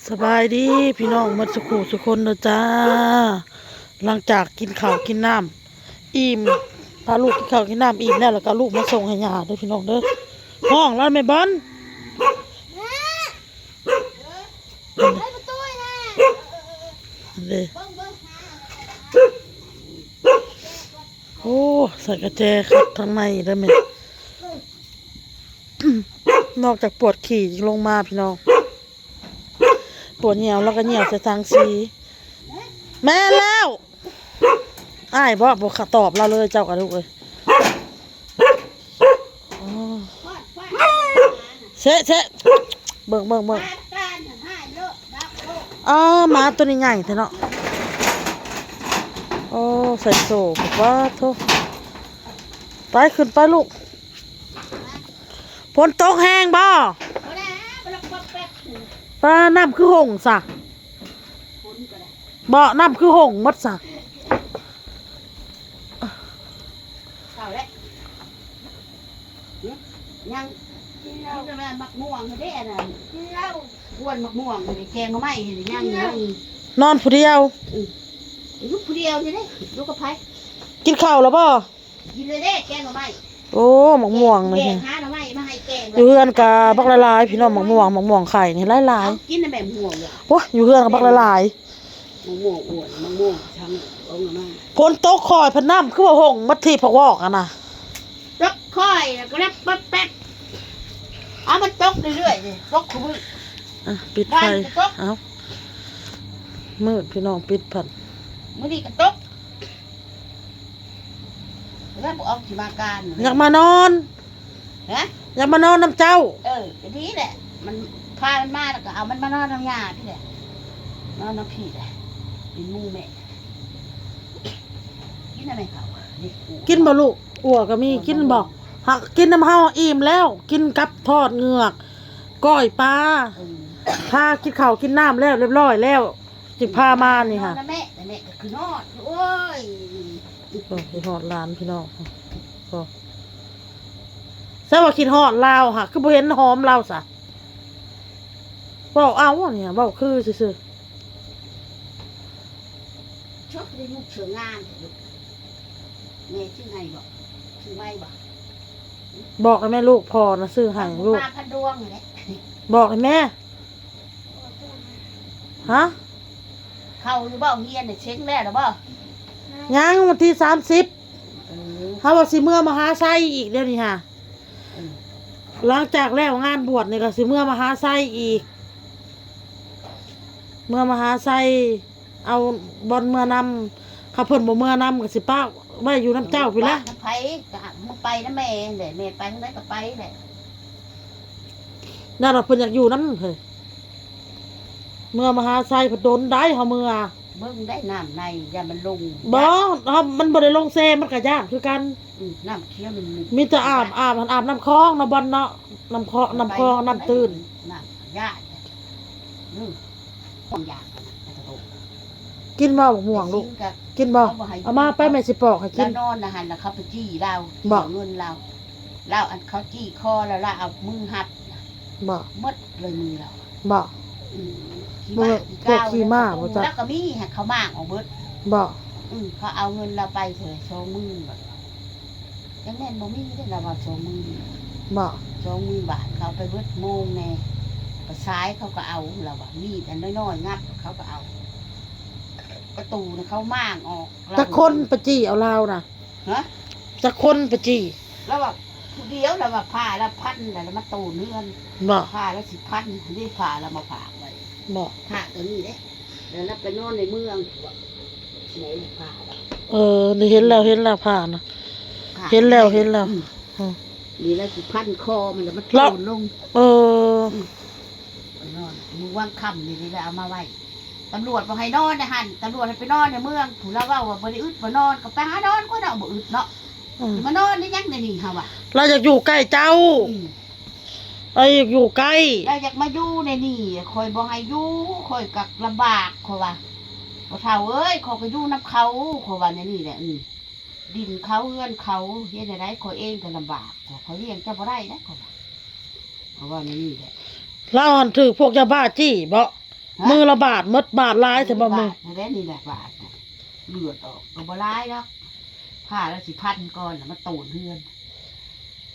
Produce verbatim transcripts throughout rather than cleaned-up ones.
สบายดีพี่น้องหมดสุขุสุคนเด้อจ้า หลังจากกินข้าวกินน้ำอิ่ม พาลูกกินข้าวกินน้ำอิ่มแล้ว แล้วก็ลูกมาส่งให้ย่าเด้อพี่น้องเด้อ ห้องแล้วแม่บอล เด้อ โอ้ ใส่กระแจขัดทางในได้ไหม นอกจากปวดขี่ลงมาพี่น้อง ปวดเหนียวแล้วก็เหนียวใส่ทางสี แม่นแล้ว อ้ายบ่ บ่ตอบเราเลย เจ้ากะลูกเอ้ย อ๋อ เชะเชะ เบิ่งเบิ่งเบิ่ง อ้า หมาตัวนี้ใหญ่แท้เนาะ โอ้ ใส่โซ่ ป๊าดโธ่ ไป ขึ้นไปลูก ฝนตกแฮงบ่ ป้า น้ำคือหงสะ บ่ น้ำคือหงหมดสะ เข้าแล้ว หึ ยัง กินแต่แม่นหมากม่วงเด้อันนั้น กวนหมากม่วง แกงหน่อไม้เห็นยัง ยัง นอนผู้เดียว อืม อยู่ผู้เดียวนี่เด้ อยู่กับไผ กินข้าวแล้วบ่ กินเลยเด้ แกงหน่อไม้ โอ้ หมากม่วง แก นี่ แกงหาหน่อไม้มาให้แกง อยู่เฮือนกะบักหลายๆ พี่น้อง หมากม่วง หมากม่วงไข่นี่หลายๆ เอากินนะแม่ม่วงเนี่ย โอ้ย อยู่เฮือนกะบักหลายๆ มะม่วงอ้วน มะม่วงช้ำ เอามา ฝนตกคอยพัดน้ำคือว่าหงมาที่ผักวอกอะนะ ตกคอยแล้วก็แล้วแป๊บๆ เอามันตกเรื่อยๆ นี่ ตกคู่มื้อ อ่ะ ปิดไฟ บ้านก็ตก เอ้า มืดพี่น้อง ปิดพัด มื้อนี้ก็ตก แล้วบ่ออกสิมาการ อยากมานอน ฮะ อยากมานอนนำเจ้า เออ ก็ดีแหละ มันพามันมาแล้วก็เอามันมานอนนำย่าพี่แหละ นอนนำพี่แหละ เป็นหมู่แม่ กินอะไรเขา นี่กู กินบ่ลูก อั่วก็มี กินบ่ หากกินนำเฮาอิ่มแล้ว กินกับทอดเหงือก ก้อยปลา เออ พากินข้าวกินน้ำแล้วเรียบร้อยแล้ว จึงพามานี่ค่ะ นอนนะแม่ แต่แม่ก็คือนอน โอ้ย โอ้ย คิดฮอดหลานพี่น้อง โอ้ ซะว่าคิดฮอดลาวค่ะ คือบ่เห็นหอมลาวซะ เว้าเอาเนี่ย เว้าคือซื่อๆ ชอบได้ลูกเสืองาม แม่ชื่อไงบอก ชื่อไม่บอก บอกให้แม่ลูก พ่อนะซื้อให้ลูก มาพันดวงนี่แหละ บอกให้แม่ ฮะ เข้าอยู่บ่ เฮียนน่ะเช็งแล้วหรือบ่ ยัง วันที่สามสิบ เออ เฮาว่าสิเมือมหาไซอีกเดี๋ยวนี้ค่ะ เออ หลังจากแล้วงานบวชนี่ก็สิเมือมหาไซอีก เมือมหาไซ เอาบอลเมือนำ คันเพิ่นบ่เมือนำก็สิปะไว้อยู่นำเจ้าพี้แหละ นำไผ ก็หามึงไปนำแม่แหละ แม่ไปทางใดก็ไปแหละ นั่นล่ะเพิ่นอยากอยู่นำเฮ้ย เมือมหาไซเพิ่นโดนได้เฮาเมือ เบิ่งได้น้ำใน อย่ามันลง บ่ เฮา มันบ่ได้ลงแซ่ มันก็ย่านคือกัน อืม น้ำเขียวหนึ่งๆ มีแต่อาบ อาบ อาบน้ำคลองเนาะ บอลเนาะ น้ำคลอง น้ำคลอง น้ำตื้น น้ำย่าน อืม ของอยากนะ กินบ่บักม่วงลูก กินบ่ เอาบ่ให้ เอามา ไปแม่สิปอกให้กิน แล้วนอนนะหั่น แล้วเขาไปจี้ลาว บ่ จี้เอาเงินลาว ลาวอันเขาจี้คอแล้ว ลาวเอามือหับ บ่ หมดเลยมือลาว บ่ อืม ขี้ บ่ ม้า ขี้กาว พวกขี้ม้า แล้วก็ บ่จ๊ะ แล้วก็มีให้เขามางออกเบิด บ่ อืม เขาเอาเงินลาวไปเท่าไหร่ สองหมื่นบาท จังแม่นบ่มีเด้ ลาวว่าสองหมื่น บ่ สองหมื่นบาท เขาเอาไปเบิดโมงแน่ ไปสายเขาก็เอา ลาวว่า มีดอันน้อยๆ งัด เขาก็เอา ประตูน่ะเขามางออก จักคนไปจี้เอาลาวน่ะ ฮะ จักคนไปจี้ ลาวว่าผู้เดียว ลาวว่าผ้าลาวพัน แล้วมาโตนเฮือน บ่ ผ้าลาวสิพัน นี่ผ้าลาวมาฝากไว้ บ่ ผ้าตัวนี้เด้ แล้วลาวไปนอนในเมือง ไหนผ้าลาว เออ นี่เห็นแล้ว เห็นแล้วผ้านะ ผ้า เห็นแล้ว เห็นแล้ว อืม อืม นี่ลาวสิพันคอมัน แล้วมันโตนลง เออ อืม ไปนอน มื้อวางค่ำนี่ นี่ลาวเอามาไว้ ตำรวจบ่ให้นอนในหั่น ตำรวจให้ไปนอนในเมือง ผู้ลาวเว้าว่าบ่ได้อึดบ่นอน ก็ไปหานอนกว่าเนาะ บ่อึดเนาะ อืม สิมานอนได้หยังในนี่ เฮาว่า ลาวอยากอยู่ใกล้เจ้า อืม ลาวอยากอยู่ใกล้ ลาวอยากมาอยู่ในนี่ ข้อยบ่ให้อยู่ ข้อยก็ลำบาก ข้อยว่า พ่อเฒ่าเอ้ย ข้อยก็อยู่นำเขา ข้อยว่าในนี่แหละ อืม ดินเขาเฮือนเขา เฮ็ดจั่งใด ข้อยเองก็ลำบาก ข้อยเลี้ยงเจ้าบ่ได้นะ ข้อยว่า ข้อยว่าในนี่แหละ ลาวหั่นถืกพวกยาบ้าจี้บ่ ฮะ มือละบาด หมดบาดหลายแต่บ่มือ บาดนั่นแหละ นี่แหละบาดน่ะ เลือดออกก็บ่หลายดอก ผ้าละสิพันก่อนน่ะ มาโตนเฮือน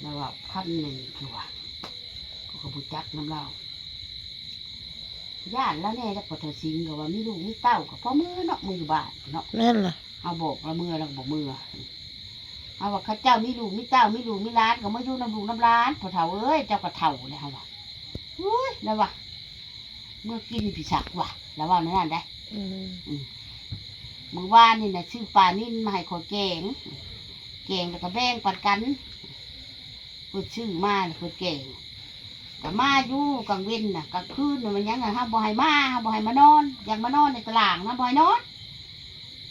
แล้วว่าพันหนึ่งคือว่า ก็ก็บ่จักนำลาว ย่านลาวแน่ แล้วพอเฒ่าสิงห์ก็ว่ามีลูกมีเต้าก็พอเมือเนาะ เมืออยู่บ้านเนาะ แม่นล่ะ เฮาบอกลาวเมือ ลาวก็บ่เมือ เฮาว่าเขาเจ้ามีลูกมีเต้า มีลูกมีหลานก็มาอยู่นำลูกนำหลาน พ่อเฒ่าเอ้ย เจ้าก็เฒ่าแล้ว เฮาว่า อุ้ย แล้วว่า เมือกินพิสักว่ะ แล้วว่าแนวนั้นได้ อืม อืม มื้อวานนี่น่ะ ซื้อปลานิลมาให้ข้อยแกง แกงแล้วก็แบ่งปันกัน เพิ่นซื้อมาน่ะ เพิ่นแกง ก็มาอยู่กลางเว็นน่ะ กลางคืนน่ะ มันยังอะ เฮาบ่ให้มา เฮาบ่ให้มานอน อยากมานอนในตารางนะ บ่ให้นอน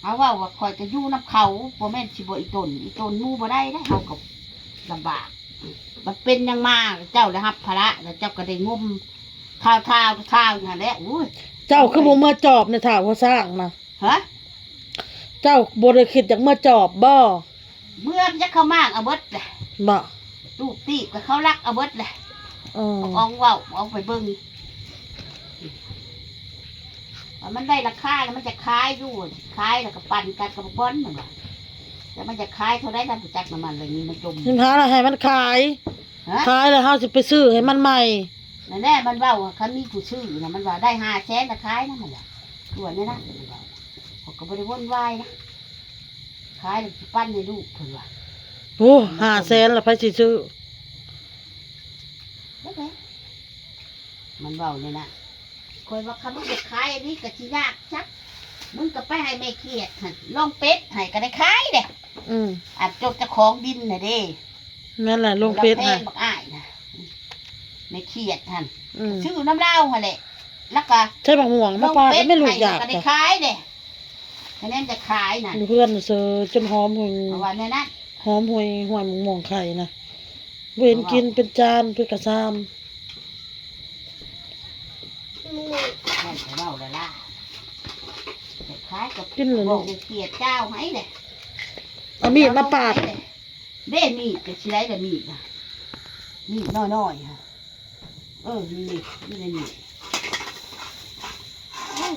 เฮาเว้าว่าข้อยก็อยู่นำเขา บ่แม่นสิบ่อีตน อีตนอยู่บ่ได้เด้ เฮาก็ลำบาก มันเป็นหยังมา เจ้าได้รับภาระ แล้วเจ้าก็ได้งม ข่าวๆ ข่าวอยู่หั่นแหละ อุ้ย เจ้าคือบ่เมือจอบในท้าวหัวช้างนะ ฮะ เจ้าบ่ได้คิดอยากเมือจอบบ่ เมือจักเขามากเอาเบิดแหละ บ่ ตูบตีบกับเขาลักเอาเบิดแหละ เออ อองเว้า อองไปเบิ่ง ว่ามันได้ราคาแล้วมันจะขายอยู่ ขายแล้วก็ปั่นกันกับบ่อนนั่นล่ะ แล้วมันจะขายเท่าใดล่ะ บ่จักน้ำมันเลยนี่มันจม สิหาแล้วให้มันขาย ฮะ ขายแล้วเฮาสิไปซื้อให้มันใหม่ นั่นแหละมันเว้าว่าคันมีผู้ซื้อน่ะ มันว่าได้ห้าแสนละขายนะ มันว่า ส่วนนี้นะ มันว่า เขาก็บ่ได้วุ่นวายนะ ขายแล้วสิปั่นให้ลูก เพิ่นว่า โอ้ ห้าแสนละไผสิซื้อ จักแหละ มันเว้านี่นะ ข้อยว่าคันมึงอยากขายอันนี้ก็สิยากจัก มึงก็ไปให้แม่เขียดหั่น ลองเป็ดให้ก็ได้ขายเด้ อืม อันเจ้า เจ้าของดินน่ะเด้ นั่นแหละ ลองเป็ด ลองแพง น่ะ บักอ้ายน่ะ แม่เขียดหั่น อืม ซื้อนำลาวหั่นแหละ แล้วก็ ใช่บักม่วง มาปาดก็ไม่ลูกอยาก ลองเป็ดให้ก็ได้ จ้ะ ขายเด้ คะแนนจะขายน่ะ อยู่เฮือนเซอจนหอมหวย เพราะว่าแนวนั้น หอมหวย หวยม่วงไข่นะ บ่เห็นกินเป็นจานเป็นกระซาม เว้าแล้วล่ะ ขายกับ กินเลยลูก บอกให้เขียดเจ้าให้เลย เอามีดมาปาด เด้ มีดก็สิได้ละมีดน่ะ มีดน้อยๆ ฮะ เออ นี่ นี่ นี่ นี่ อืม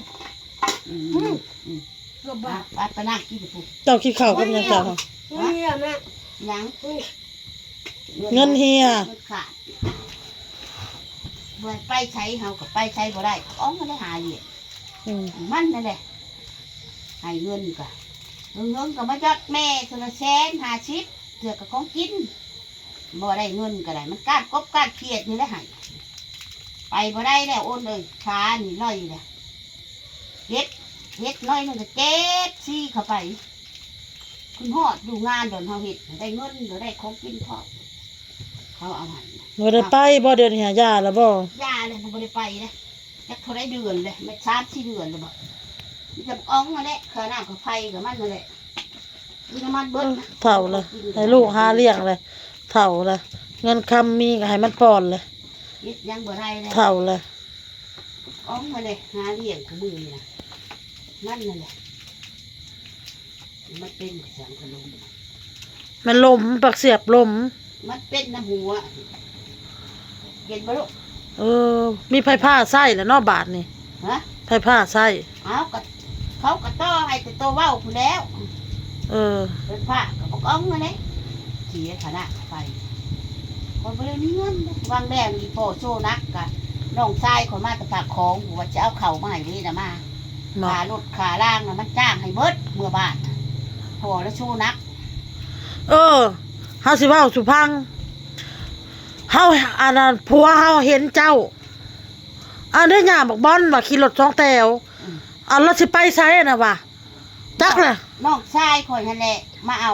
อืม อืม อืม ก็บ้า ไป ไปนั่งกินกับกู เจ้ากินข้าวกับหยังเจ้า เงินเหียแม่ หยัง เงินเหีย เงินขาด บ่ไปไสเฮาก็ไปไสบ่ได้ อองก็ได้หาเลี้ยง อืม มันนั่นแหละ ให้เงินก็ เงินก็มาหยอดแม่เทื่อละแสนห้าสิบ เทื่อก็ของกิน บ่ได้เงินก็ได้ มันก้านกบก้านเขียดนี่แหละให้ ไปบ่ได้แล้ว โอนเอ้ย ขานี่ลอยแล้ว เฮ็ด เฮ็ดน้อยหนึ่งก็เจ็บซี่เข้าไป ขึ้นฮอดอยู่งานโดนเฮาเฮ็ด ได้เงิน ได้ของกินพร้อม เขาเอาให้ บ่ได้ไปบ่เดี๋ยวนี้หายาแล้วบ่ ยาเลย บ่ได้ไปเลย จักเท่าไรเดือนเลย แม่นสามสี่เดือนเลยบ่ มีแต่อองนั่นแหละ ค่าน้ำค่าไฟกับมันนั่นแหละ มีน้ำมันเบิดนะ เฒ่าเลย ให้ลูกหาเลี้ยงเลย เฒ่าเลย เงินคำมีก็ให้มันป้อนเลย เฮ็ดหยังบ่ได้เลย เฒ่าเลย อองมาเลย หาเลี้ยงของมึงนี่นะ มันนั่นแหละ มันเป็นเสียงกระลม มันลม ปากเสียบลม มันเป็นน้ำหัว เย็นบ่ลูก เออ มีไผพาใส่แล้วเนาะบาดนี่ ฮะ ไผพาใส่ เอาก็ เขาก็ต่อให้แต่ตัวเว้าพู้นแล้ว เออ เป็นพระก็บอกอ้องนั่นแหละ เสียฐานะไป คนบ่ได้มีเงิน วางแดงอีพ่อโซ่นักกะ น้องชายคนมาแต่ปากของ ว่าจะเอาเข่ามาให้นี่นะมา เนาะ ค่ารถค่าล่างนะมันจ้างให้เบิดเมื่อบ้านน่ะ พ่อแล้วโซ่นัก เออ เฮาสิเว้าสู่ฟัง เฮา อันนั้น ผัวเฮาเห็นเจ้า อันนี้ย่าบอกบอลว่าขี่รถสองแถว อืม อันเราสิไปไสน่ะวะ จักแหละ น้องชายข่อยหั่นแหละ มาเอา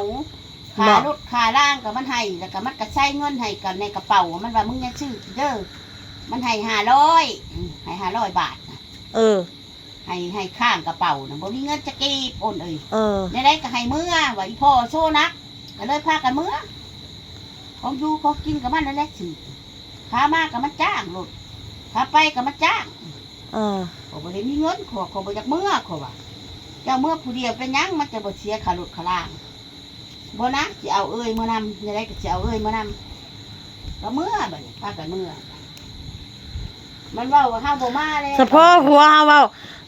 ค่า บ่ รถค่าล่างก็มันให้ แล้วก็มันก็ใส่เงินให้กันในกระเป๋า มันว่ามึงยังซื้อเด้อ มันให้ห้าร้อย อืม ให้ห้าร้อยบาทน่ะ เออ ให้ ให้ข้างกระเป๋าน่ะ บ่มีเงินจะกีบ โอนเอ้ย เออ แนวใดก็ให้เมือ ว่าอีพ่อโซ่นัก ก็เลยพากันเมือ ของอยู่ของกินก็มันนั่นแหละซื้อ ขามาก็มันจ้างรถ ขาไปก็มันจ้าง เออ ข้อยบ่ได้มีเงิน ข้อย ข้อยบ่อยากเมือ ข้อยว่า เจ้าเมือผู้เดียวเป็นหยัง มันจะบ่เสียค่ารถค่าล่าง บ่นะ สิเอาเอื้อยเมือนำ แนวใดก็สิเอาเอื้อยเมือนำ ก็เมือบัดนี้ พากันเมือ มันเว้าว่าเฮาบ่มาแล้ว เฉพาะผัวเฮาเว้า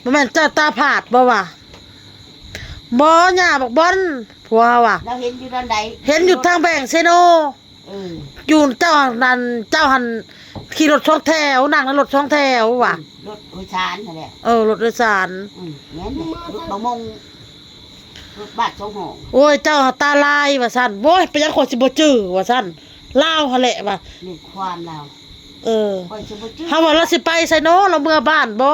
บ่แม่นเจ้าตาผาดบ่วะ บ่ย่าบักบอนผัวเฮาว่ะ เราเห็นอยู่ตอนใด เห็นอยู่ทางแบงเซโน เออ อยู่เจ้านั่นเจ้าหันขี่รถสองแถวนั่งในรถสองแถวว่ะ รถโดยสารนั่นแหละ เออรถโดยสาร อืมแม่นแหละรถประมงรถบัสสองห้อง โอ้ยเจ้าตาลายว่าซั่นโว้ยไปยังข่อยสิบ่จื้อว่าซั่นลาวหั่นแหละว่ะ เรื่องความเรา เออ ข่อยสิบ่จื้อ เฮาว่าเราสิไปไสเนาะเราเมือบ้านบ่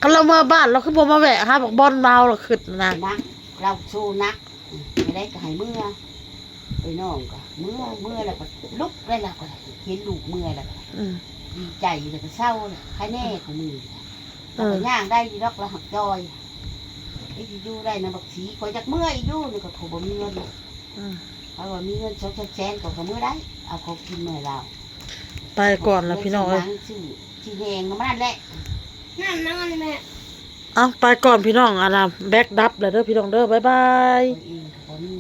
คันเราเมือบ้านเราคือบ่มาแวะหาบักบอนเฮาเราคิดนะ นักเราสู้นักอืมจะได้ก็ให้เมือไปน้องก็เมือเมือแล้วก็ลุกได้แล้วก็เห็นลูกเมือแล้วก็ อืม ดีใจแล้วก็เศร้าเลยใครแน่ของมึง เออ แต่ย่างได้ดีดอกละหักจอยไอ้ที่อยู่ได้นะบักสีคอยจักเมื่ออีกอยู่นี่ก็เขาบ่มีเงิน อืม เขาว่ามีเงินสองสามแสนก็ก็เมื่อได้ เอาของกินมาให้เรา ไปก่อนละพี่น้องเอ้ย ซื้อหนังซื้อที่แหงมันนั่นแหละ นั่นนั่นแม่ เอาไปก่อนพี่น้องอันน่ะแบตดับแล้วเด้อพี่น้องเด้อบ๊ายบาย ตัวเองก็บ่มี